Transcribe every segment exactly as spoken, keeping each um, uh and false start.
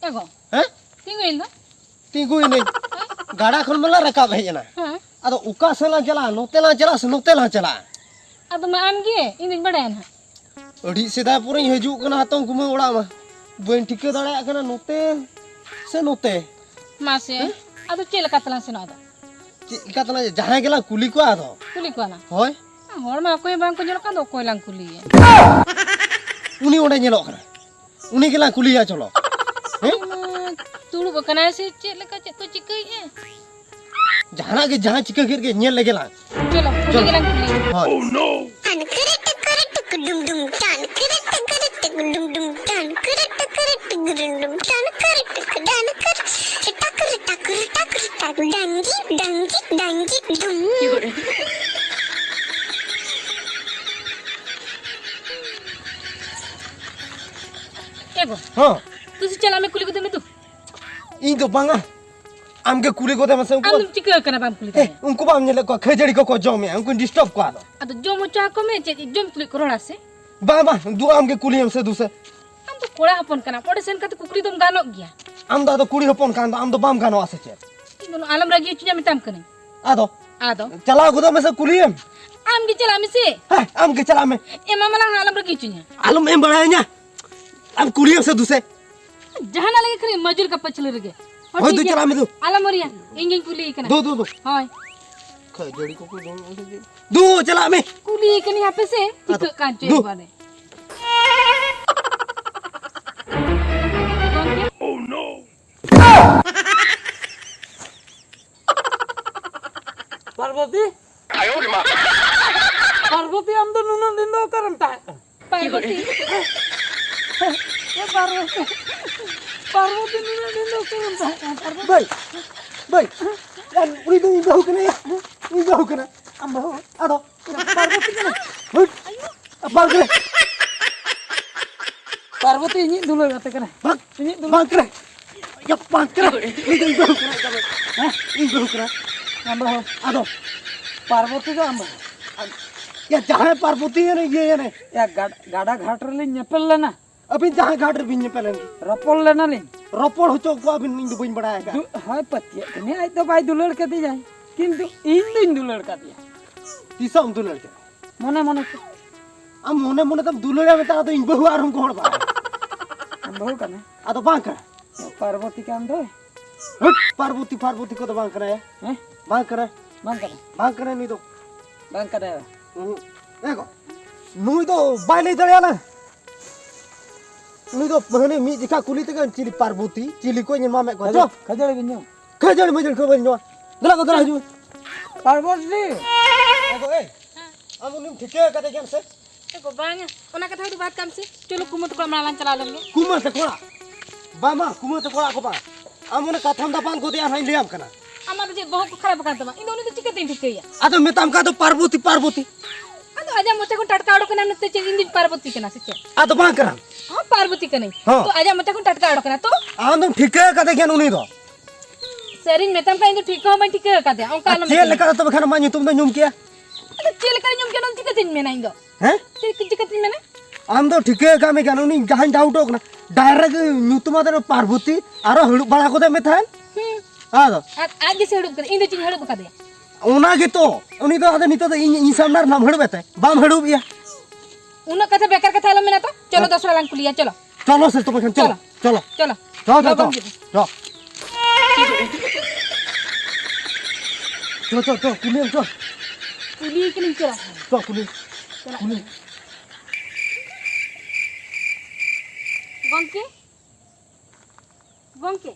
ᱮ ᱜᱚ᱾ ᱦᱮᱸ? ᱛᱤᱸᱜᱩᱭᱮᱱ ᱫᱚ? ᱛᱤᱸᱜᱩᱭᱮᱱᱟᱹᱧ᱾ ᱦᱮᱸ? ᱜᱟᱰᱟ ᱠᱷᱚᱱ ᱢᱟᱞᱮ ᱨᱟᱠᱟᱵ ᱦᱮᱡ ᱮᱱᱟ᱾ ᱦᱮᱸ᱾ ᱟᱫᱚ ᱚᱠᱟ ᱥᱮᱫ ᱞᱟᱝ ᱪᱟᱞᱟᱜᱼᱟ? ᱱᱚᱛᱮ ᱞᱟᱝ ᱪᱟᱞᱟᱜᱼᱟ ᱥᱮ ᱱᱚᱛᱮ ᱞᱟᱝ ᱪᱟᱞᱟᱜᱼᱟ? ᱟᱫᱚ ᱢᱟ ᱟᱢ ᱜᱮ, ᱤᱧ ᱫᱚᱧ ᱵᱟᱲᱟᱭᱟ ᱱᱟᱦᱟᱜ᱾ ᱟᱹᱰᱤ ᱥᱮᱫᱟᱭ ᱯᱚᱨᱮᱧ ᱦᱤᱡᱩᱜ ᱠᱟᱱᱟ ᱦᱟᱛᱚᱢ ᱠᱩᱢᱟᱹᱝ ᱚᱲᱟᱜ ᱢᱟ᱾ ᱵᱟᱹᱧ ᱴᱷᱤᱠᱟᱹ ᱫᱟᱲᱮᱭᱟᱜ ᱠᱟᱱᱟ ᱱᱚᱛᱮ ᱥᱮ ᱱᱚᱛᱮ᱾ ᱢᱟᱥᱮ, ᱦᱮᱸ? ᱟᱫᱚ ᱪᱮᱫ ᱞᱮᱠᱟ ᱛᱮᱞᱟᱝ ᱥᱮᱱᱚᱜᱼᱟ ᱟᱫᱚ? ᱪᱮᱫ ᱞᱮᱠᱟ ᱛᱮᱞᱟᱝ, ᱡᱟᱦᱟᱸᱭ ᱜᱮᱞᱟᱝ ᱠᱩᱞᱤ ᱠᱚᱣᱟ ᱟᱫᱚ᱾ ᱠᱩᱞᱤ ᱠᱚᱣᱟ ᱞᱟᱝ? ᱦᱳᱭ᱾ ᱦᱚᱲ ᱢᱟ ᱚᱠᱚᱭ ᱦᱚᱸ ᱵᱟᱝ ᱠᱚ ᱧᱮᱞᱚᱜ ᱠᱟᱱ ᱫᱚ, ᱚᱠᱚᱭ ᱞᱟᱝ ᱠᱩᱞᱤᱭᱮᱭᱟ? ᱩᱱᱤ ᱚᱸᱰᱮ ᱧᱮᱞᱚᱜ ᱠᱟᱱᱟ᱾ ᱩᱱᱤ ᱜᱮᱞᱟᱝ ᱠᱩᱞᱤᱭᱟ, ᱪᱚᱞᱚ᱾ ᱦᱮᱸ? ᱩᱱᱤ ᱢᱟ ᱫᱩᱲᱩᱵ ᱟᱠᱟᱱᱟᱭ ᱥᱮ ᱪᱮᱫ ᱞᱮᱠᱟ, ᱪᱮᱫ ᱠᱚ ᱪᱤᱠᱟᱹᱭᱮᱫᱼᱟ? ᱡᱟᱦᱟᱱᱟᱜ ᱜᱮ, ᱡᱟᱦᱟᱸ ᱪᱤᱠᱟᱹ ᱠᱮᱫ ᱜᱮ, ᱧᱮᱞ ᱞᱮᱜᱮ ᱞᱟᱝ᱾ ᱪᱚᱞᱚ, ᱩᱱᱤ ᱪᱚᱞᱚ᱾ ᱜᱮᱞᱟᱝ ᱠᱩᱞᱤᱭᱟ᱾ ᱦᱳᱭ᱾ Oh no! ᱴᱟᱱ ᱠᱚᱨᱮ ᱴᱩᱠᱩᱨ ᱴᱩᱠᱩ ᱰᱩᱢ ᱰᱩᱢ, ᱴᱟᱱ ᱠᱚᱨᱮ ᱴᱩᱠᱩᱨ ᱴᱩᱠᱩ ᱰᱩᱢ ᱰᱩᱢ, ᱴᱟᱱ ᱠᱚᱨᱮ ᱴᱩᱠᱩᱨ ᱴᱩᱠᱩ ᱰᱟᱱ ᱠᱚᱨᱮ ᱴᱟᱠᱩᱨ ᱴᱟᱠᱩᱨ ᱴᱟᱠᱩᱨ ᱴᱟᱠᱩᱨ ᱰᱟᱝᱜᱤ ᱰᱟᱝᱜᱤ ᱰᱟᱝᱜᱤ ᱰᱩᱢ᱾ ᱮ ᱜᱚ, ᱦᱚᱸ᱾ ᱛᱩ ᱥᱮ ᱪᱟᱞᱟᱜ ᱢᱮ, ᱠᱩᱞᱤ ᱠᱚᱫᱚ ᱢᱮ ᱛᱩ᱾ ᱤᱧ ᱫᱚ ᱵᱟᱝᱟ᱾ ᱟᱢ ᱜᱮ ᱠᱩᱞᱤ ᱠᱚᱫᱮ ᱢᱮᱥᱮ ᱩᱱᱠᱩ᱾ ᱟᱢ ᱫᱚᱢ ᱪᱤᱠᱟᱹ ᱠᱟᱱᱟ ᱵᱟᱢ ᱠᱩᱞᱤ ᱮ, ᱫᱟᱲᱮᱭᱟᱜᱼᱟ? ᱩᱱᱠᱩ ᱵᱟᱢ ᱧᱮᱞᱮᱫ ᱠᱚᱣᱟ, ᱠᱷᱟᱹᱡᱟᱹᱲᱤ ᱠᱚᱠᱚ ᱡᱚᱢᱮᱜᱼᱟ, ᱩᱱᱠᱩᱧ disturb ᱠᱚᱣᱟ ᱟᱫᱚ᱾ ᱟᱫᱚ ᱡᱚᱢ ᱦᱚᱪᱚ ᱟᱠᱚ ᱢᱮ, ᱪᱮᱫ ᱡᱚᱢ ᱛᱩᱞᱩᱡ ᱠᱚ ᱨᱚᱲᱟ ᱥᱮ? ᱵᱟᱝ, ᱵᱟᱝ, ᱫᱩ ᱟᱢ ᱜᱮ ᱠᱩᱞᱤᱭᱮᱢ ᱥᱮ ᱫᱩ ᱥᱮ᱾ ᱟᱢ ᱫᱚ ᱠᱚᱲᱟ ᱦᱚᱯᱚᱱ ᱠᱟᱱᱟᱢ, ᱚᱸᱰᱮ ᱥᱮᱱ ᱠᱟᱛᱮ ᱠᱩᱠᱞᱤ ᱫᱚᱢ ᱜᱟᱱᱚᱜ ᱜᱮᱭᱟ᱾ ᱟᱢ ᱫᱚ ᱟᱫᱚ ᱠᱩᱲᱤ ᱦᱚᱯᱚᱱ ᱠᱟᱱ ᱫᱚ, ᱟᱢ ᱫᱚ ᱵᱟᱢ ᱜᱟᱱᱚᱜᱼᱟ ᱥᱮ ᱪᱮᱫ? ᱤᱧ ᱫᱚ ᱟᱞᱚᱢ ᱨᱟᱹᱜᱤ ᱦᱚᱪᱚᱧᱟ ᱢᱮᱛᱟᱢ ᱠᱟᱹᱱᱟᱹᱧ᱾ ᱟᱫᱚ? ᱟᱫᱚ? ᱪᱟᱞᱟᱣ ᱜᱚᱫᱚᱜ ᱢᱮᱥᱮ ᱠᱩᱞᱤᱭᱮᱢ᱾ ᱟᱢ ᱜᱮ ᱪᱟᱞᱟᱜ ᱢᱮᱥᱮ᱾ ᱦᱮᱸ, ᱟᱢ ᱜᱮ ᱪᱟᱞᱟᱜ ᱢᱮ᱾ ᱮᱢᱟ ᱢᱟᱞᱟᱝ ᱦᱟᱸᱜ, ᱟᱞᱚᱢ ᱨᱟᱹᱜᱤ ᱦᱚᱪᱚᱧᱟ᱾ ᱟᱞᱚᱢ ᱮᱢ ᱵᱟᱲᱟᱭᱟᱹᱧᱟ᱾ ᱟᱢ ᱠᱩᱞᱤᱭᱮᱢ ᱥᱮ ᱫᱩ ᱥᱮ᱾ ᱡᱟᱦᱟᱱᱟᱜ ᱞᱟᱹᱜᱤᱫ ᱠᱷᱟᱹᱞᱤ ᱢᱟᱹᱡᱩᱨ ᱠᱟᱯᱟ ᱪᱷᱤᱞᱟᱹ ᱨᱮᱜᱮ᱾ ᱦᱚᱸ, ᱦᱳᱭ, ᱴᱷᱤᱠ ᱫᱩ, ᱜᱮᱭᱟ᱾ ᱪᱟᱞᱟᱜ ᱢᱮ, ᱫᱩ᱾ ᱟᱞᱚᱢ ᱢᱟᱹᱨᱤᱭᱟ, ᱤᱧ ᱜᱤᱧ ᱠᱩᱞᱤᱭᱮ ᱠᱟᱱᱟ᱾ ᱫᱩ, ᱫᱩ, ᱫᱩ᱾ ᱦᱳᱭ᱾ ᱠᱷᱟᱹᱡᱟᱹᱲᱤ ᱠᱚᱠᱚ ᱡᱚᱢ ᱮᱫᱟ ᱥᱮ ᱪᱮᱫ? ᱫᱩ, ᱪᱟᱞᱟᱜ ᱢᱮ᱾ ᱠᱩᱞᱤᱭᱮ ᱠᱟᱹᱱᱟᱹᱧ ᱦᱟᱯᱮ ᱥᱮ, ᱟᱫᱚ, ᱪᱤᱠᱟᱹᱜ ᱠᱟᱱ ᱪᱚᱭ ᱫᱩ᱾ ᱵᱟᱞᱮ᱾ ᱜᱚᱢᱠᱮ? ᱯᱟᱨᱵᱚᱛᱤ? ᱯᱟᱨᱵᱚᱛᱤ, ᱟᱢ ᱫᱚ ᱱᱩᱱᱟᱹᱜ ᱫᱤᱱ ᱫᱚ ᱚᱠᱟᱨᱮᱢ ᱛᱟᱦᱮᱸ ᱠᱟᱱᱟ? ᱯᱟᱨᱵᱚᱛᱤ᱾ ᱮ ᱯᱟᱨᱵᱚᱛᱤ᱾ ᱯᱟᱨᱵᱚᱛᱤ, ᱱᱩᱱᱟᱹᱜ ᱫᱤᱱ ᱫᱚ ᱚᱠᱟᱨᱮᱢ ᱛᱟᱦᱮᱸ ᱠᱟᱱᱟ, ᱯᱟᱨᱵᱚᱛᱤ? ᱵᱟᱹᱭ, ᱵᱟᱹᱭ, ᱟᱨ ᱩᱱᱤ ᱫᱚ ᱤᱧ ᱵᱟᱹᱦᱩ ᱠᱟᱱᱟᱭ᱾ ᱤᱧ ᱵᱟᱹᱦᱩ ᱠᱟᱱᱟ᱾ ᱟᱢ ᱵᱟᱹᱦᱩ? ᱟᱫᱚ, ᱯᱟᱨᱵᱚᱛᱤ ᱠᱟᱱᱟ᱾ ᱦᱩᱴ᱾ ᱵᱟᱝ ᱠᱟᱱᱟ᱾ ᱯᱟᱨᱵᱚᱛᱤ ᱤᱧᱤᱡ ᱫᱩᱞᱟᱹᱲ ᱜᱟᱛᱮ ᱠᱟᱱᱟᱭ᱾ ᱵᱟᱝ, ᱤᱧᱤᱡ ᱫᱩᱞᱟᱹᱲ᱾ ᱵᱟᱝ ᱠᱟᱱᱟ᱾ ᱭᱟ, ᱵᱟᱝ ᱠᱟᱱᱟ᱾ ᱤᱧ ᱫᱚ ᱤᱧ ᱵᱟᱹᱦᱩ ᱠᱟᱱᱟ, ᱤᱧ ᱫᱚ᱾ ᱦᱮᱸ? ᱤᱧ ᱵᱟᱹᱦᱩ ᱠᱟᱱᱟ᱾ ᱟᱢ ᱵᱟᱹᱦᱩ? ᱟᱫᱚ? ᱯᱟᱨᱵᱚᱛᱤ ᱫᱚ ᱟᱢ ᱵᱟᱹᱦᱩ? ᱭᱟ, ᱡᱟᱦᱟᱸᱭ ᱯᱟᱨᱵᱚᱛᱤ ᱮᱱᱮ, ᱤᱭᱟᱹ ᱮᱱᱮ᱾ ᱭᱟ, ᱜᱟᱰ-, ᱜᱟᱰᱟ ᱜᱷᱟᱴ ᱨᱮᱞᱤᱧ ᱧᱮᱯᱮᱞ ᱞᱮᱱᱟ᱾ ᱟᱹᱵᱤᱱ ᱡᱟᱦᱟᱸᱭ ᱜᱷᱟᱴ ᱨᱮᱵᱤᱱ ᱧᱮᱯᱮᱞ ᱮᱱ ᱜᱮ᱾ ᱨᱚᱯᱚᱲ ᱞᱮᱱᱟᱞᱤᱧ᱾ ᱨᱚᱯᱚᱲ ᱦᱚᱪᱚ ᱠᱚᱣᱟ ᱵᱤᱱ, ᱤᱧ ᱫᱚ ᱵᱟᱹᱧ ᱵᱟᱲᱟᱭ ᱟᱠᱟᱫᱼᱟ᱾ ᱫᱩ-, ᱦᱳᱭ, ᱯᱟᱹᱛᱭᱟᱹᱜ ᱠᱟᱹᱱᱟᱹᱧ, ᱟᱡ ᱫᱚ ᱵᱟᱭ ᱫᱩᱞᱟᱹᱲ ᱠᱟᱫᱤᱧᱟᱭ, ᱠᱤᱱᱛᱩ ᱤᱧ ᱫᱩᱧ ᱫᱩᱞᱟᱹᱲ ᱠᱟᱫᱮᱭᱟ᱾ ᱛᱤᱥᱚᱜ ᱮᱢ ᱫᱩᱞᱟᱹᱲ ᱠᱮᱫᱟ? ᱢᱚᱱᱮ ᱢᱚᱱᱮ ᱛᱮ᱾ ᱟᱢ ᱢᱚᱱᱮ ᱢᱚᱱᱮ ᱛᱮᱢ ᱫᱩᱞᱟᱹᱲᱟ ᱢᱮᱛᱟ, ᱟᱫᱚ ᱤᱧ ᱵᱟᱹᱦᱩ ᱟᱨᱦᱚᱸᱢ ᱜᱚᱦᱚᱲ ᱵᱟᱲᱟᱭᱟ᱾ ᱟᱢ ᱵᱟᱹᱦᱩ ᱠᱟᱱᱟ? ᱟᱫᱚ ᱵᱟᱝ ᱠᱟᱱᱟ᱾ ᱯᱟᱨᱵᱚᱛᱤ ᱠᱟᱱ ᱫᱚᱭ᱾ ᱦᱟᱹᱴ, ᱯᱟᱨᱵᱚᱛᱤ, ᱯᱟᱨᱵᱚᱛᱤ ᱠᱚᱫᱚ ᱵᱟᱝ ᱠᱟᱱᱟᱭ᱾ ᱦᱮᱸ? ᱵᱟᱝ ᱠᱟᱱᱟ᱾ ᱵᱟᱝ ᱠᱟᱱᱟ? ᱵᱟᱝ ᱠᱟᱱᱟᱭ ᱱᱩᱭ ᱫᱚ᱾ ᱵᱟᱝ ᱠᱟᱱᱟᱭ᱾ ᱩᱦᱩᱸ᱾ ᱮ ᱜᱚ, ᱱᱩᱭ ᱫᱚ ᱵᱟᱭ ᱞᱟᱹᱭ ᱫᱟᱲᱮᱭᱟᱞᱟᱝ᱾ ᱱᱩᱭ ᱫᱚ ᱦᱟᱱᱮ ᱢᱤᱫ ᱡᱚᱠᱷᱟ ᱠᱩᱞᱤ ᱛᱮᱜᱮ ᱪᱤᱞᱤ ᱯᱟᱨᱵᱚᱛᱤ, ᱪᱤᱞᱤ ᱠᱚᱧ ᱮᱢᱟᱢᱮᱫ ᱠᱚᱣᱟ᱾ ᱪᱚ᱾ ᱠᱷᱟᱹᱡᱟᱹᱲᱤ ᱵᱤᱱ ᱧᱩ᱾ ᱠᱷᱟᱹᱡᱟᱹᱲᱤ ᱢᱟᱹᱡᱟᱹᱲᱤ ᱠᱚ ᱵᱟᱹᱧ ᱧᱩᱣᱟ᱾ ᱫᱮᱞᱟ ᱜᱚ, ᱫᱮᱞᱟ ᱦᱤᱡᱩᱜ ᱢᱮ᱾ ᱯᱟᱨᱵᱚᱛᱤ᱾ ᱮ ᱜᱚ, ᱮᱭ᱾ ᱟᱢ ᱩᱱᱤᱢ ᱴᱷᱤᱠᱟᱹ ᱟᱠᱟᱫᱮ ᱜᱮᱭᱟᱢ ᱥᱮ? ᱮ ᱜᱚ, ᱵᱟᱝᱟ᱾ ᱚᱱᱟ ᱠᱟᱛᱷᱟ ᱠᱚᱫᱚ ᱵᱟᱫ ᱠᱟᱜ ᱢᱮᱥᱮ᱾ ᱪᱚᱞᱚ, ᱠᱩᱢᱟᱹᱝ ᱛᱟᱠᱚ ᱚᱲᱟᱜ ᱢᱟᱲᱟᱝ ᱞᱟᱝ ᱪᱟᱞᱟᱣ ᱞᱮᱱ ᱜᱮ᱾ ᱠᱩᱢᱟᱹᱝ ᱛᱟᱠᱚ ᱚᱲᱟᱜ? ᱵᱟᱝ, ᱵᱟᱝ, ᱠᱩᱢᱟᱹᱝ ᱛᱟᱠᱚ ᱚᱲᱟᱜ ᱠᱚ ᱵᱟᱝ᱾ ᱟᱢ ᱚᱱᱟ ᱠᱟᱛᱷᱟᱢ ᱫᱟᱯᱟᱢ ᱜᱚᱫᱮᱜᱼᱟ, ᱱᱟᱦᱟᱜ ᱤᱧ ᱞᱟᱹᱭᱟᱢ ᱠᱟᱱᱟ᱾ ᱟᱢᱟᱜ ᱫᱚ ᱪᱮᱫ ᱵᱚᱦᱚᱜ ᱠᱚ ᱠᱷᱟᱨᱟᱯ ᱟᱠᱟᱱ ᱛᱟᱢᱟ? ᱤᱧ ᱫᱚ ᱩᱱᱤ ᱫᱚ ᱪᱤᱠᱟᱹᱛᱤᱧ ᱴᱷᱤᱠᱟᱹᱭᱟ? ᱟᱫᱚ ᱢᱮᱛᱟᱢ ᱠᱷᱟᱱ ᱫᱚ ᱯᱟᱨᱵᱚᱛᱤ, ᱯᱟᱨᱵᱚᱛᱤ᱾ ᱟᱫᱚ ᱟᱡᱟᱜ ᱢᱚᱪᱟ ᱠᱷᱚᱱ ᱴᱟᱴᱠᱟ ᱚᱰᱚᱠ ᱮᱱᱟ ᱱᱚᱛᱮ ᱪᱮᱫ ᱤᱧ ᱫᱩᱧ ᱯᱟᱨᱵᱚᱛᱤ ᱠᱟᱱᱟ ᱥᱮ ᱪᱮᱫ? ᱟᱫᱚ ᱵᱟᱝ ᱠᱟᱱᱟ᱾ ᱦᱚᱸ, ᱯᱟᱨᱵᱚᱛᱤ ᱠᱟᱹᱱᱟᱹᱧ᱾ ᱦᱚᱸ᱾ ᱛᱚ ᱟᱡᱟᱜ ᱢᱚᱪᱟ ᱠᱷᱚᱱ ᱴᱟᱴᱠᱟ ᱚᱰᱚᱠ ᱮᱱᱟ ᱛᱚ? ᱟᱢ ᱫᱚᱢ ᱴᱷᱤᱠᱟᱹ ᱟᱠᱟᱫᱮ ᱜᱮᱭᱟ ᱩᱱᱤ ᱫᱚ᱾ ᱥᱟᱹᱨᱤᱧ ᱢᱮᱛᱟᱢ ᱠᱷᱟᱱ ᱤᱧ ᱫᱚ ᱴᱷᱤᱠᱟᱹ ᱦᱚᱸ ᱵᱟᱹᱧ ᱴᱷᱤᱠᱟᱹ ᱟᱠᱟᱫᱮᱭᱟ, ᱚᱱᱠᱟ ᱟᱨ ᱟᱞᱚᱢ ᱪᱮᱫ ᱢᱮᱛᱟᱹᱧᱟ᱾ ᱞᱮᱠᱟ ᱛᱚᱵᱮ ᱠᱷᱟᱱ ᱟᱢᱟᱜ ᱧᱩᱛᱩᱢ ᱫᱚ ᱧᱩᱢ ᱠᱮᱜᱼᱟ? ᱟᱫᱚ ᱪᱮᱫ ᱞᱮᱠᱟᱨᱮ ᱧᱩᱢ ᱠᱮᱜᱼᱟ, ᱚᱱᱟ ᱫᱚ ᱪᱤᱠᱟᱹᱛᱤᱧ ᱢᱮᱱᱟ ᱤᱧ ᱫᱚ? ᱦᱮᱸ? ᱪᱮᱫ, ᱪᱤᱠᱟᱹᱛᱤᱧ ᱢᱮᱱᱟ? ᱟᱢ ᱫᱚ ᱴᱷᱤᱠᱟᱹ ᱟᱠᱟᱫ ᱢᱮ ᱠᱟᱱ, ᱩᱱᱤ ᱡᱟᱦᱟᱸᱧ ᱰᱟᱣᱩᱴᱚᱜ ᱠᱟᱱᱟ, ᱰᱟᱭᱨᱮᱠᱴ ᱧᱩᱛᱩᱢ ᱟᱛᱮ ᱯᱟᱨᱵᱚᱛᱤ, ᱟᱨᱚ ᱦᱟᱹᱲᱩᱵ ᱵᱟᱲᱟ ᱠᱚᱫᱮ ᱢᱮ ᱛᱟᱦᱮᱱ᱾ ᱦᱩᱸ᱾ ᱟᱫᱚ? ᱟᱨ ᱟᱡ ᱜᱮᱥᱮ ᱦᱟᱹᱲᱩᱵ ᱠᱟᱱᱟ, ᱤᱧ ᱫᱚ ᱪᱮᱫ ᱤᱧ ᱦᱟᱹᱲᱩᱵ ᱟᱠᱟᱫᱮᱭᱟ? ᱚᱱᱟ ᱜᱮᱛᱚ, ᱩᱱᱤ ᱫᱚ ᱟᱫᱚ ᱱᱤᱛᱚᱜ ᱫᱚ ᱤᱧ, ᱤᱧ ᱥᱟᱢᱱᱟ ᱨᱮ ᱱᱟᱢ ᱦᱟᱹᱲᱩᱵ ᱮ ᱛᱮ, ᱵᱟᱢ ᱦᱟᱹᱲᱩᱵ ᱮᱭᱟ᱾ ᱩᱱᱟᱹᱜ ᱠᱟᱛᱷᱟ ᱵᱮᱠᱟᱨ ᱠᱟᱛᱷᱟ ᱟᱞᱚᱢ ᱢᱮᱱᱟ ᱛᱚ᱾ ᱪᱚᱞᱚ, ᱦᱮᱸ᱾ ᱫᱚᱥᱨᱟ ᱞᱟᱝ ᱠᱩᱞᱤᱭᱟ, ᱪᱚᱞᱚ᱾ ᱪᱚᱞᱚ ᱥᱮ ᱛᱚᱵᱮ ᱠᱷᱟᱱ, ᱪᱚᱞᱚ, ᱪᱚᱞᱚ᱾ ᱪᱚᱞᱚ᱾ ᱪᱚᱞᱚ, ᱪᱚᱞᱚ, ᱞᱚᱜᱚᱱ ᱪᱚᱞᱚ᱾ ᱜᱮ᱾ ᱪᱚ᱾ ᱪᱚ, ᱪᱚ, ᱪᱚ, ᱠᱩᱞᱤᱭᱮᱢ ᱪᱚ᱾ ᱠᱩᱞᱤᱭᱮ ᱠᱟᱹᱱᱟᱹᱧ, ᱪᱚᱞᱚ᱾ ᱪᱚ, ᱠᱩᱞᱤ᱾ ᱪᱚᱞᱚ᱾ ᱠᱩᱞᱤ᱾ ᱜᱚᱢᱠᱮ, ᱜᱚᱢᱠᱮ᱾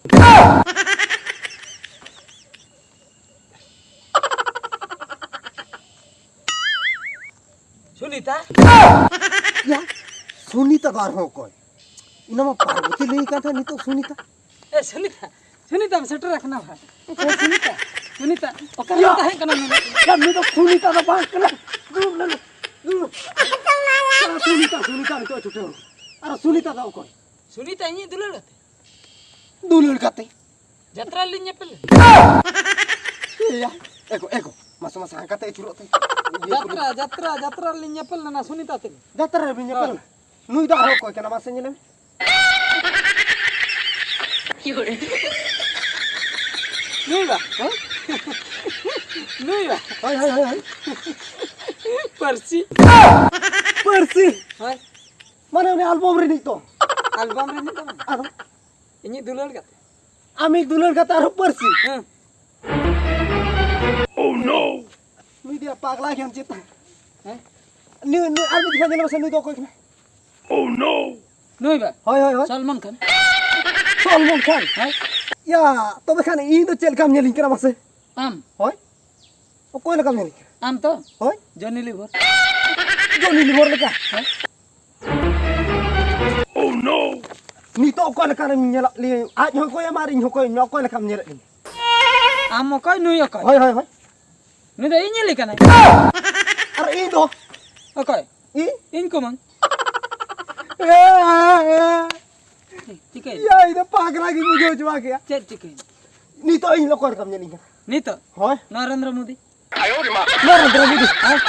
ᱥᱩᱱᱤᱛᱟ? ᱭᱟ, ᱥᱩᱱᱤᱛᱟ ᱫᱚ ᱟᱨᱦᱚᱸ ᱚᱠᱚᱭ? ᱚᱱᱟ ᱢᱟ ᱯᱟᱨᱵᱚᱛᱤ ᱞᱟᱹᱭ ᱠᱟᱱ ᱛᱟᱦᱮᱸ, ᱱᱤᱛᱚᱜ ᱥᱩᱱᱤᱛᱟ᱾ ᱮ, ᱥᱩᱱᱤᱛᱟ, ᱥᱩᱱᱤᱛᱟᱢ ᱥᱮᱴᱮᱨ ᱟᱠᱟᱱᱟ ᱵᱷᱟᱭ? ᱮ, ᱥᱩᱱᱤᱛᱟ, ᱥᱩᱱᱤᱛᱟ, ᱚᱠᱟᱨᱮᱢ ᱭᱟ᱾ ᱛᱟᱦᱮᱸ ᱠᱟᱱᱟ ᱱᱩᱱᱟᱹᱜ ᱫᱤᱱ? ᱭᱟ, ᱱᱩᱭ ᱫᱚ ᱥᱩᱱᱤᱛᱟ ᱫᱚ ᱵᱟᱝ ᱠᱟᱱᱟ᱾ ᱫᱩᱲᱩᱵ ᱞᱮᱱ, ᱫᱩᱲᱩᱵ᱾ ᱭᱟ, ᱥᱩᱱᱤᱛᱟ, ᱥᱩᱱᱤᱛᱟ ᱱᱤᱛᱚᱜ ᱮ ᱪᱷᱩᱴᱟᱹᱣ ᱮᱱᱟ᱾ ᱟᱨ ᱥᱩᱱᱤᱛᱟ ᱫᱚ ᱚᱠᱚᱭ? ᱥᱩᱱᱤᱛᱟ ᱤᱧᱤᱡ ᱫᱩᱞᱟᱹᱲ ᱜᱟᱛᱮ᱾ ᱫᱩᱞᱟᱹᱲ ᱠᱟᱛᱮ᱾ ᱡᱟᱛᱨᱟ ᱨᱮᱞᱤᱧ ᱧᱮᱯᱮᱞ ᱞᱮᱱᱟ᱾ ᱮᱭᱟ, ᱮᱜᱳ, ᱮᱜᱳ, ᱢᱟᱥᱮ, ᱢᱟᱥᱮ, ᱦᱟᱱᱠᱟᱛᱮ ᱟᱹᱪᱩᱨᱚᱜ ᱛᱮ᱾ ᱤᱭᱟᱹ ᱠᱚ ᱡᱟᱛᱨᱟ, ᱡᱟᱛᱨᱟ, ᱡᱟᱛᱨᱟ ᱨᱮᱞᱤᱧ ᱧᱮᱯᱮᱞ ᱞᱮᱱᱟ ᱥᱩᱱᱤᱛᱟ ᱛᱮ᱾ ᱡᱟᱛᱨᱟ ᱨᱮᱵᱤᱱ ᱧᱮᱯᱮᱞ ᱦᱳᱭ᱾ ᱞᱮᱱᱟ? ᱱᱩᱭ ᱫᱚ ᱟᱨᱦᱚᱸ ᱚᱠᱚᱭ ᱠᱟᱱᱟ? ᱢᱟᱥᱮ ᱧᱮᱞᱮᱢ᱾ ᱱᱩᱭ ᱵᱟ? ᱦᱮᱸ? ᱱᱩᱭ ᱵᱟ? ᱦᱳᱭ, ᱦᱳᱭ, ᱦᱳᱭ, ᱦᱳᱭ᱾ ᱯᱟᱹᱨᱥᱤ᱾ ᱯᱟᱹᱨᱥᱤ? ᱦᱳᱭ᱾ ᱢᱟᱱᱮ ᱩᱱᱤ album ᱨᱤᱱᱤᱡ ᱛᱚ? Album ᱨᱤᱱᱤᱡ ᱫᱚ ᱵᱟᱝ᱾ ᱟᱫᱚ? ᱤᱧᱤᱡ ᱫᱩᱞᱟᱹᱲ ᱜᱟᱛᱮ᱾ ᱟᱢᱤᱡ ᱫᱩᱞᱟᱹᱲ ᱜᱟᱛᱮ ᱟᱨᱦᱚᱸ ᱯᱟᱹᱨᱥᱤ? ᱦᱮᱸ᱾ Oh no! ᱱᱩᱭ ᱫᱚᱭᱟ ᱯᱟᱜᱽᱞᱟ ᱜᱮᱭᱟᱢ ᱪᱮᱫ? ᱦᱮᱸ? ᱱᱩᱭ, ᱱᱩᱭ ᱟᱨ ᱢᱤᱫ ᱡᱚᱠᱷᱟ ᱧᱮᱞ ᱢᱮᱥᱮ, ᱱᱩᱭ ᱫᱚ ᱚᱠᱚᱭ ᱠᱟᱱᱟᱭ? Oh no! ᱱᱩᱭ ᱵᱟ? ᱦᱳᱭ, ᱦᱳᱭ, ᱦᱳᱭ᱾ ᱥᱚᱞᱢᱟᱱ ᱠᱷᱟᱱ᱾ ᱥᱚᱞᱢᱟᱱ ᱠᱷᱟᱱ? ᱦᱮᱸ? ᱭᱟ, ᱛᱚᱵᱮ ᱠᱷᱟᱱ ᱤᱧ ᱫᱚ ᱪᱮᱫ ᱞᱮᱠᱟᱢ ᱧᱮᱞᱤᱧ ᱠᱟᱱᱟ ᱢᱟᱥᱮ? ᱟᱢ? ᱦᱳᱭ᱾ ᱚᱠᱚᱭ ᱞᱮᱠᱟᱢ ᱧᱮᱞᱤᱧ ᱠᱟᱱᱟ? ᱟᱢ ᱛᱚ? ᱦᱳᱭ᱾ Johnny Lever᱾ Johnny Lever ᱞᱮᱠᱟ? ᱦᱮᱸ᱾ Oh no! ᱱᱤᱛᱚᱜ ᱚᱠᱚᱭ ᱞᱮᱠᱟᱱ ᱧᱮᱞᱚᱜ ᱞᱤᱧ? ᱟᱡ ᱦᱚᱸ ᱚᱠᱚᱭ ᱟᱢ ᱟᱨ ᱤᱧ ᱦᱚᱸ ᱚᱠᱚᱭ, ᱚᱠᱚᱭ ᱞᱮᱠᱟᱢ ᱧᱮᱞᱮᱫ ᱞᱤᱧᱟ? ᱟᱢ ᱚᱠᱚᱭ, ᱱᱩᱭ ᱚᱠᱚᱭ? ᱦᱳᱭ, ᱦᱳᱭ, ᱦᱳᱭ᱾ ᱱᱩᱭ ᱫᱚ ᱤᱧ ᱦᱤᱞᱤ ᱠᱟᱱᱟᱭ᱾ ᱟᱨ ᱤᱧ ᱫᱚ? ᱚᱠᱚᱭ? ᱤᱧ? ᱤᱧ ᱠᱩᱢᱟᱹᱝ᱾ ᱪᱤᱠᱟᱹᱭᱮᱱᱟ? ᱭᱟ, ᱤᱧ ᱫᱚ ᱯᱟᱜᱽᱞᱟ ᱜᱤᱧ ᱵᱩᱡᱷᱟᱹᱣ ᱦᱚᱪᱚᱣᱟ ᱠᱮᱭᱟ᱾ ᱪᱮᱫ ᱪᱤᱠᱟᱹᱭᱮᱱᱟ? ᱱᱤᱛᱚᱜ ᱤᱧ ᱚᱠᱚᱭ ᱞᱮᱠᱟᱢ ᱧᱮᱞᱤᱧ ᱠᱟᱱᱟ? ᱱᱤᱛᱚᱜ? ᱦᱳᱭ᱾ ᱱᱚᱨᱮᱱᱫᱨᱚ ᱢᱳᱫᱤ᱾ ᱱᱚᱨᱮᱱᱫᱨᱚ ᱢᱳᱫᱤ? ᱦᱮᱸ᱾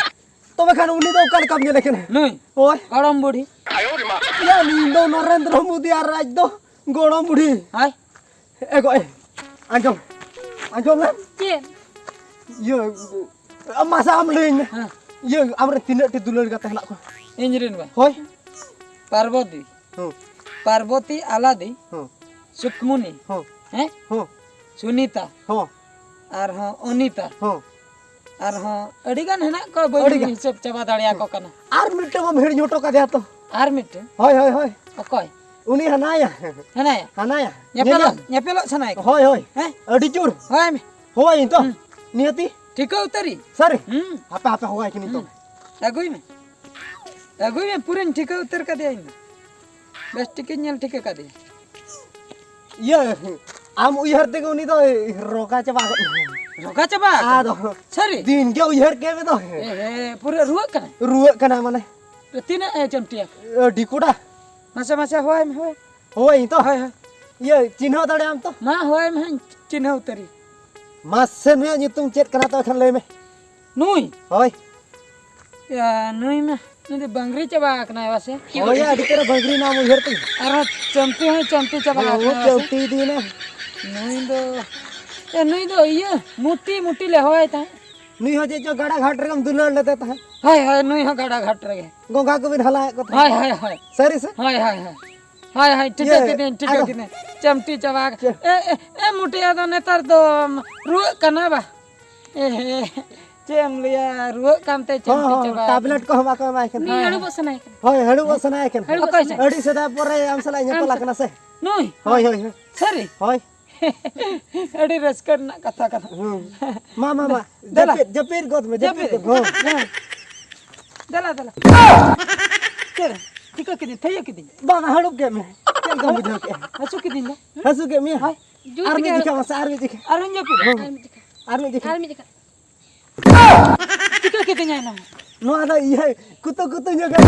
ᱛᱚᱵᱮ ᱠᱷᱟᱱ ᱩᱱᱤ ᱫᱚ ᱚᱠᱟ ᱞᱮᱠᱟᱢ ᱧᱮᱞᱮ ᱠᱟᱱᱟ? ᱱᱩᱭ? ᱦᱳᱭ᱾ ᱜᱚᱲᱚᱢ ᱵᱩᱰᱷᱤ᱾ ᱭᱟ, ᱤᱧ ᱫᱚ ᱱᱚᱨᱮᱱᱫᱨᱚ ᱢᱳᱫᱤ ᱟᱨ ᱟᱡ ᱫᱚ ᱜᱚᱲᱚᱢ ᱵᱩᱰᱷᱤ᱾ ᱦᱳᱭ᱾ ᱮ ᱜᱚ, ᱮ, ᱟᱸᱡᱚᱢ, ᱟᱸᱡᱚᱢ ᱢᱮ᱾ ᱪᱮᱫ? ᱤᱭᱟᱹ, ᱢᱟᱥᱮ ᱟᱢ ᱞᱟᱹᱭᱟᱹᱧ ᱢᱮ᱾ ᱦᱮᱸ᱾ ᱤᱭᱟᱹ, ᱟᱢᱨᱮᱱ ᱛᱤᱱᱟᱹᱜ ᱴᱤ ᱫᱩᱞᱟᱹᱲ ᱜᱟᱛᱮ ᱦᱮᱱᱟᱜ ᱠᱚᱣᱟ? ᱤᱧ ᱨᱮᱱ ᱵᱟ? ᱦᱳᱭ᱾ ᱯᱟᱨᱵᱚᱛᱤ᱾ ᱦᱮᱸ᱾ ᱯᱟᱨᱵᱚᱛᱤ, ᱟᱞᱟᱫᱤ, ᱦᱮᱸ᱾ ᱥᱩᱠᱢᱩᱱᱤ᱾ ᱦᱮᱸ᱾ ᱦᱮᱸ? ᱦᱮᱸ᱾ ᱥᱩᱱᱤᱛᱟ᱾ ᱦᱮᱸ᱾ ᱟᱨᱦᱚᱸ ᱚᱱᱤᱛᱟ᱾ ᱦᱮᱸ᱾ ᱟᱨᱦᱚᱸ ᱟᱹᱰᱤ ᱜᱟᱱ ᱦᱮᱱᱟᱜ ᱠᱚᱣᱟ, ᱵᱟᱹᱧ ᱟᱹᱰᱤ ᱜᱟᱱ᱾ ᱦᱤᱥᱟᱹᱵ ᱪᱟᱵᱟ ᱫᱟᱲᱮᱭᱟᱠᱚ ᱠᱟᱱᱟ᱾ ᱟᱨ ᱢᱤᱫᱴᱟᱝ ᱵᱟᱢ ᱦᱤᱲᱤᱧ ᱦᱚᱴᱚ ᱠᱟᱫᱮᱭᱟ ᱛᱚ? ᱟᱨ ᱢᱤᱫᱴᱟᱝ? ᱦᱳᱭ, ᱦᱳᱭ, ᱦᱳᱭ᱾ ᱚᱠᱚᱭ? ᱩᱱᱤ ᱦᱟᱱᱟᱭᱟ᱾ ᱦᱮᱱᱟᱭᱟ? ᱦᱟᱱᱟᱭᱟ᱾ ᱧᱮᱯᱮᱞᱚᱜ, ᱧᱮᱯᱮᱞᱚᱜ᱾ ᱧᱮᱯᱮᱞᱚᱜ ᱥᱟᱱᱟᱭᱮ ᱠᱟᱱᱟ? ᱦᱳᱭ, ᱦᱳᱭ᱾ ᱦᱮᱸ? ᱟᱹᱰᱤ ᱡᱳᱨ᱾ ᱦᱳᱭ ᱢᱮ᱾ ᱦᱳᱭ, ᱤᱧ ᱛᱚ᱾ ᱦᱩᱸ᱾ ᱱᱤᱭᱟᱹᱛᱤ᱾ ᱴᱷᱤᱠᱟᱹ ᱩᱛᱟᱹᱨᱤ᱾ ᱥᱟᱹᱨᱤ? ᱦᱩᱸ᱾ ᱦᱟᱯᱮ, ᱦᱟᱯᱮ, ᱦᱚᱦᱚᱭ ᱠᱟᱹᱱᱟᱹᱧ ᱛᱚ᱾ ᱦᱩᱸ᱾ ᱟᱹᱜᱩᱭ ᱢᱮ᱾ ᱟᱹᱜᱩᱭ ᱢᱮ, ᱯᱩᱨᱟᱹᱧ ᱴᱷᱤᱠᱟᱹ ᱩᱛᱟᱹᱨ ᱠᱟᱫᱮᱭᱟ ᱤᱧ ᱫᱚ᱾ ᱵᱮᱥ ᱴᱷᱤᱠᱤᱧ ᱧᱮᱞ ᱴᱷᱤᱠᱟᱹ ᱠᱟᱫᱮᱭᱟ᱾ ᱤᱭᱟᱹ, ᱟᱢ ᱩᱭᱦᱟᱹᱨ ᱛᱮᱜᱮ ᱩᱱᱤ ᱫᱚ ᱨᱚᱜᱟ ᱪᱟᱵᱟ ᱟᱠᱟᱫ ᱢᱮᱭᱟ᱾ ᱨᱚᱜᱟ ᱪᱟᱵᱟ ᱟᱠᱟᱱᱟ? ᱟᱫᱚ ᱥᱟᱹᱨᱤ? ᱫᱤᱱ ᱜᱮ ᱩᱭᱦᱟᱹᱨ ᱠᱮᱫ ᱢᱮ ᱫᱚ᱾ ᱮ ᱦᱮ, ᱯᱩᱨᱟᱹ ᱨᱩᱣᱟᱹᱜ ᱠᱟᱱᱟᱭ? ᱨᱩᱣᱟᱹᱜ ᱠᱟᱱᱟᱭ ᱢᱟᱱᱮ᱾ ᱛᱤᱱᱟᱹᱜ ᱮ ᱪᱚᱢᱴᱤᱭᱟ? ᱟᱹᱰᱤ ᱠᱚᱰᱟ᱾ ᱢᱟᱥᱮ, ᱢᱟᱥᱮ, ᱦᱚᱦᱚᱭ ᱢᱮ, ᱦᱚᱦᱚᱭ᱾ ᱦᱳᱭ, ᱤᱧ ᱛᱚ? ᱦᱳᱭ, ᱦᱳᱭ᱾ ᱤᱭᱟᱹ, ᱪᱤᱱᱦᱟᱹᱣ ᱫᱟᱲᱮᱭᱟᱢ ᱛᱚ? ᱢᱟ ᱦᱳᱭ ᱢᱮ, ᱪᱤᱱᱦᱟᱹᱣ ᱩᱛᱟᱹᱨᱤ᱾ ᱢᱟᱥᱮ, ᱱᱩᱭᱟᱜ ᱧᱩᱛᱩᱢ ᱪᱮᱫ ᱠᱟᱱᱟ ᱛᱚ? ᱮᱱᱠᱷᱟᱱ ᱞᱟᱹᱭ ᱢᱮ᱾ ᱱᱩᱭ? ᱦᱳᱭ᱾ ᱭᱟ, ᱱᱩᱭ ᱢᱟ, ᱱᱩᱭ ᱫᱚ ᱵᱟᱝᱜᱽᱨᱤ ᱪᱟᱵᱟ ᱟᱠᱟᱱᱟᱭ ᱵᱟᱥᱮ? ᱦᱳᱭ, ᱟᱹᱰᱤ ᱪᱮᱦᱨᱟ ᱵᱟᱝᱜᱽᱨᱤ ᱱᱟᱢ ᱩᱭᱦᱟᱹᱨ ᱛᱤᱧ᱾ ᱟᱨᱦᱚᱸ ᱪᱟᱢᱴᱤ ᱦᱚᱸᱭ ᱪᱟᱢᱴᱤ ᱪᱟᱵᱟ ᱦᱳᱭ, ᱟᱠᱟᱱᱟᱭ ᱵᱟᱥᱮ? ᱪᱟᱢᱴᱤ ᱤᱫᱤᱭᱮᱱᱟ᱾ ᱱᱩᱭ ᱫᱚ, ᱮ, ᱱᱩᱭ ᱫᱚ ᱤᱭᱟᱹ, ᱢᱩᱴᱤ, ᱢᱩᱴᱤ ᱞᱮ ᱦᱚᱦᱚᱣᱟᱭ ᱛᱟᱦᱮᱸᱫ᱾ ᱱᱩᱭ ᱦᱚᱸ ᱪᱮᱫ ᱪᱚ ᱜᱟᱰᱟ ᱜᱷᱟᱴ ᱨᱮᱜᱮᱢ ᱫᱩᱞᱟᱹᱲ ᱞᱮᱫᱮ ᱛᱟᱦᱮᱸᱫ᱾ ᱦᱳᱭ, ᱦᱳᱭ, ᱱᱩᱭ ᱦᱚᱸ ᱜᱟᱰᱟ ᱜᱷᱟᱴ ᱨᱮᱜᱮ᱾ ᱜᱚᱸᱜᱷᱟ ᱠᱚᱵᱤᱱ ᱦᱟᱞᱟᱭᱮᱫ ᱠᱚ ᱛᱟᱦᱮᱸᱫ᱾ ᱦᱳᱭ, ᱦᱳᱭ, ᱦᱳᱭ᱾ ᱥᱟᱹᱨᱤ ᱥᱮ? ᱦᱳᱭ, ᱦᱳᱭ, ᱦᱳᱭ᱾ ᱦᱳᱭ, ᱦᱳᱭ, ᱴᱷᱤᱠᱟᱹ ᱤᱭᱟᱹ, ᱠᱤᱫᱟᱹᱧ, ᱴᱷᱤᱠᱟᱹ ᱟᱫᱚ ᱠᱤᱫᱟᱹᱧ᱾ ᱪᱟᱢᱴᱤ ᱪᱟᱵᱟ᱾ ᱪᱮ- ᱮ, ᱮ, ᱮ, ᱢᱩᱴᱤ, ᱟᱫᱚ ᱱᱮᱛᱟᱨ ᱫᱚ ᱨᱩᱣᱟᱹᱜ ᱠᱟᱱᱟ ᱵᱟ? ᱮ, ᱦᱮ, ᱪᱮᱫ ᱮᱢ ᱞᱟᱹᱭᱟ, ᱨᱩᱣᱟᱹᱜ ᱠᱟᱱᱛᱮ ᱦᱚᱸ, ᱪᱟᱢᱴᱤ ᱦᱚᱸ, ᱪᱟᱵᱟ ᱴᱟᱵᱞᱮᱴ ᱟᱠᱟᱱᱟ᱾ ᱠᱚᱦᱚᱸ ᱵᱟᱠᱚ ᱮᱢᱟᱭ ᱠᱟᱱᱟ᱾ ᱩᱱᱤ ᱦᱳᱭ᱾ ᱦᱟᱹᱲᱩᱵᱚᱜ ᱥᱟᱱᱟᱭᱮ ᱠᱟᱱᱟ᱾ ᱦᱳᱭ, ᱦᱟᱹᱲᱩᱵᱚᱜ ᱚᱠᱚᱭ ᱥᱟᱱᱟᱭᱮ ᱪᱚ? ᱠᱟᱱᱟ᱾ ᱟᱹᱰᱤ ᱥᱮᱫᱟᱭ ᱯᱚᱨᱮ ᱟᱢ ᱥᱟᱞᱟᱜ ᱤᱧ ᱧᱟᱯᱟᱢ ᱟᱢ ᱥᱟᱞᱟᱜ᱾ ᱠᱟᱱᱟ ᱥᱮ᱾ ᱱᱩᱭ? ᱦᱳᱭ, ᱦᱳᱭ, ᱦᱳᱭ᱾ ᱥᱟᱹᱨᱤ? ᱦᱳᱭ᱾ ᱟᱹᱰᱤ ᱨᱟᱹᱥᱠᱟᱹ ᱨᱮᱱᱟᱜ ᱠᱟᱛᱷᱟ ᱠᱟᱱᱟ᱾ ᱦᱩᱸ᱾ ᱢᱟ, ᱢᱟ, ᱢᱟ᱾ ᱫᱮᱞᱟ᱾ ᱡᱟᱹᱯᱤᱫ, ᱡᱟᱹᱯᱤᱫ ᱜᱚᱫ ᱢᱮ, ᱡᱟᱹᱯᱤᱫ ᱡᱟᱹᱯᱤᱫ᱾ ᱜᱚᱫ ᱢᱮ᱾ ᱦᱮᱸ᱾ ᱫᱮᱞᱟ, ᱫᱮᱞᱟ᱾ ᱪᱮᱫ ᱨᱮ? ᱪᱤᱠᱟᱹ ᱠᱤᱫᱤᱧ? ᱛᱷᱟᱹᱭᱟᱹ ᱠᱤᱫᱤᱧ? ᱵᱟᱝ, ᱦᱟᱹᱲᱩᱵ ᱠᱮᱫ ᱢᱮ᱾ ᱪᱮᱫ ᱞᱮᱠᱟᱢ ᱵᱩᱡᱷᱟᱹᱣ ᱠᱮᱫᱼᱟ? ᱦᱟᱹᱥᱩ ᱠᱤᱫᱤᱧ ᱫᱚ᱾ ᱦᱟᱹᱥᱩ ᱠᱮᱫ ᱢᱮᱭᱟ? ᱦᱳᱭ᱾ ᱡᱩᱛ ᱟᱨ ᱢᱤᱫ ᱜᱮ ᱡᱮᱠᱷᱟ ᱦᱟᱹᱥᱩ᱾ ᱢᱟᱥᱮ, ᱟᱨ ᱢᱤᱫ ᱡᱮᱠᱷᱟ᱾ ᱟᱨᱦᱚᱸᱧ ᱡᱟᱹᱯᱤᱫᱟ᱾ ᱦᱮᱸ᱾ ᱟᱨ ᱢᱤᱫ ᱡᱮᱠᱷᱟ᱾ ᱟᱨ ᱢᱤᱫ ᱡᱮᱠᱷᱟ᱾ ᱟᱨ ᱢᱤᱫ ᱡᱮᱠᱷᱟ᱾ ᱪᱤᱠᱟᱹ ᱠᱤᱫᱤᱧᱟ ᱮᱱᱟᱝ? ᱱᱚᱣᱟ ᱫᱚ ᱤᱭᱟᱹ, ᱠᱩᱛᱩ ᱠᱩᱛᱩ ᱧᱚᱜ ᱜᱮ᱾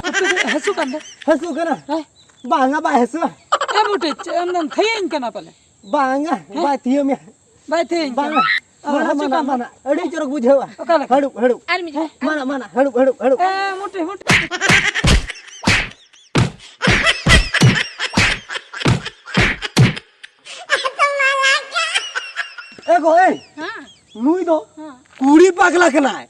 ᱠᱩᱛᱩ ᱠᱩᱛᱩ ᱦᱟᱹᱥᱩ ᱠᱟᱱ ᱫᱚ᱾ ᱦᱟᱹᱥᱩ ᱠᱟᱱᱟ? ᱦᱮᱸ᱾ ᱵᱟᱝᱟ, ᱵᱟᱭ ᱦᱟᱹᱥᱩᱣᱟ᱾ ᱮ ᱢᱩᱴᱷᱤ, ᱪᱮᱫ ᱮᱢ ᱢᱮᱱ ᱛᱷᱟᱹᱭᱟᱹᱧ ᱠᱟᱱᱟ ᱯᱟᱞᱮ? ᱵᱟᱝᱟ, ᱦᱮᱸ? ᱵᱟᱭ ᱛᱷᱤᱭᱟᱹ ᱢᱮᱭᱟ᱾ ᱵᱟᱭ ᱛᱷᱤᱭᱟᱹᱧ ᱵᱟᱝᱟ᱾ ᱠᱟᱱᱟ᱾ ᱟᱨ ᱢᱟᱱᱟ, ᱦᱟᱹᱥᱩ ᱢᱟᱱᱟ, ᱠᱟᱱ ᱫᱚ᱾ ᱢᱟᱱᱟ᱾ ᱟᱹᱰᱤ ᱪᱚᱨᱚᱠ ᱵᱩᱡᱷᱟᱹᱣᱟ᱾ ᱚᱠᱟ ᱞᱮᱠᱟ? ᱦᱟᱹᱲᱩᱵ, ᱦᱟᱹᱲᱩᱵ᱾ ᱟᱨ ᱢᱤᱫ ᱫᱷᱟᱣ᱾ ᱢᱟᱱᱟ, ᱢᱟᱱᱟ, ᱦᱟᱹᱲᱩᱵ, ᱦᱟᱹᱲᱩᱵ, ᱦᱟᱹᱲᱩᱵ᱾ ᱮ ᱢᱩᱴᱷᱤ, ᱢᱩᱴᱷᱤ᱾ ᱮ ᱜᱳ, ᱮᱭ᱾ ᱦᱮᱸ᱾ ᱱᱩᱭ ᱫᱚ ᱦᱮᱸ᱾ ᱠᱩᱲᱤ ᱯᱟᱜᱽᱞᱟ ᱠᱟᱱᱟᱭ᱾